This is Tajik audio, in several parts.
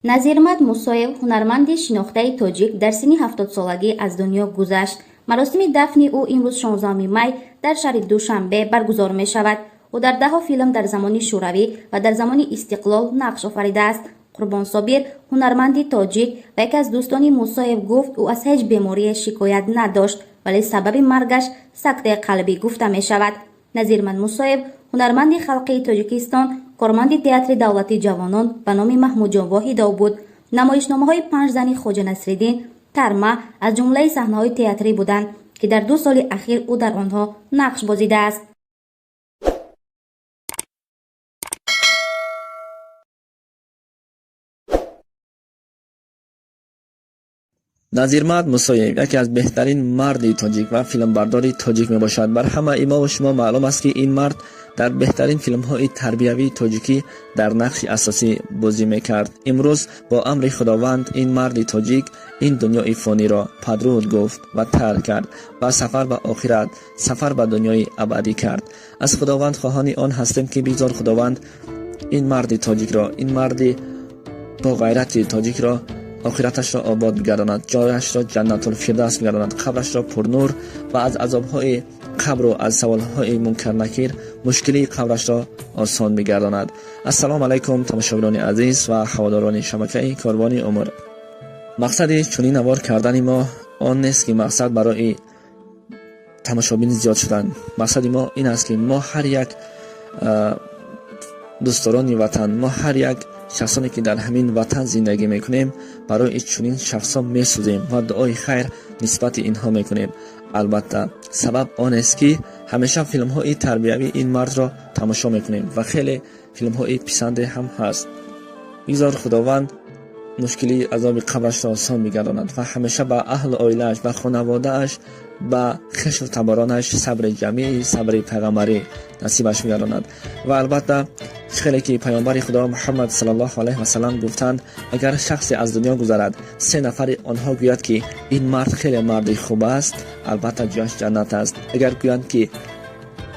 Назирмад Мусоев, ҳунарманди шинохтаи тоҷик, дар синни 70-солагӣ аз дунё гузашт. Маросими дафни ӯ имрӯз 16 май дар шаҳри Душанбе баргузор мешавад. Ӯ дар даҳҳо филм дар замони Шӯравӣ ва дар замони истиқлол нақш офаридааст. Қурбон Собир, ҳунарманди тоҷик ва яке аз дӯстони Мусоев, гуфт, ӯ аз ҳеҷ беморие шикоят надошт, вале сабаби маргаш сактаи қалбӣ гуфта мешавад. Назирмад Мусоев, ҳунарманди халқии Тоҷикистон, корманди Театри давлатии ҷавонон ба номи Маҳмудҷон Воҳидов буд. Намоишномаҳои «Панҷ зани Хоҷа Насриддин», «Тарма» аз ҷумлаи саҳнаҳои театрӣ буданд, ки дар 2 соли ахир ӯ дар онҳо нақш бозидааст. Назирмад Мусоев яке аз беҳтарин марди тоҷик ва филмбардори тоҷик мебошад. Бар ҳамаи мо шумо маълум аст, ки ин мард дар беҳтарин филмҳои тарбиявии тоҷикӣ дар нақши асосӣ бозӣ мекард. Имрӯз бо амри Худованд ин марди тоҷик ин дунёи фониро падруд гуфт ва тарк кард ва сафар ба охират, сафар ба дунёи абадӣ кард. Аз Худованд хоҳони он ҳастем, ки бигзор Худованд ин марди тоҷикро, ин марди бо ғайрати тоҷикро охираташро обод бигардонад, ҷояшро Ҷаннатулфирдавс бигардонад, қабрашро пурнур ва аз азобҳои қабру аз саволҳои мункар-накир мушкилии қабрашро осон бигардонад. Ассалому алайкум, тамошобинони азиз ва ҳаводорони шабакаи Корвони умр. Мақсади чунин навор кардани мо он нест, ки мақсад барои тамошобин зиёд шудан. Мақсади мо ин аст, ки мо ҳар як дӯстдорони ватан, мо ҳар як шахсоне, ки дар ҳамин ватан зиндагӣ мекунем, барои чунин шахсон месӯзем ва дуои хайр нисбати инҳо мекунем. Албатта, сабаб он аст, ки ҳамеша филмҳои тарбиявии ин мардро тамошо мекунем ва хеле филмҳои писанде ҳам ҳаст. Бигзор Худованд мушкилии азоби қабрашро осон бигардонад ва ҳамеша ба аҳлу оилааш, ба хонаводааш, ба хешу таборонаш сабри ҷамил, сабри пайғамбарӣ насибаш бигардонад. Ва албатта, хеле ки паёмбари Худо Муҳаммад саллаллоҳу алайҳи васаллам гуфтанд, агар шахсе аз дунё гузарад, се нафари онҳо гӯяд, ки ин мард хеле марди хуб аст, албатта ҷояш ҷаннат аст. Агар гӯянд, ки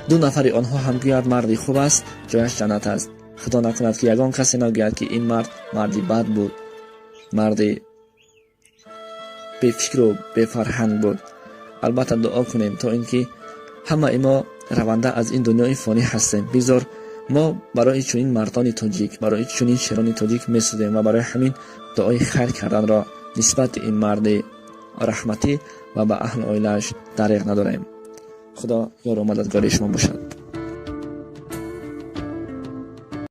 ду нафари онҳо ҳам гӯяд марди хуб аст, ҷояш ҷаннат аст. Худо накунад, ки ягон касе нагӯяд, ки ин мард марди бад буд, марди бефикру бефарҳанг буд. Албатта, дуо кунем, то ин ки ҳамаи мо раванда аз ин дунёи фонӣ ҳастем. Бигзор мо барои чунин мардони тоҷик, барои чунин шерони тоҷик месӯзем ва барои ҳамин дуои хайр карданро нисбати ин марди раҳматӣ ва ба аҳлу оилааш дариғ надорем. Худо ёру мададгори шумо бошад.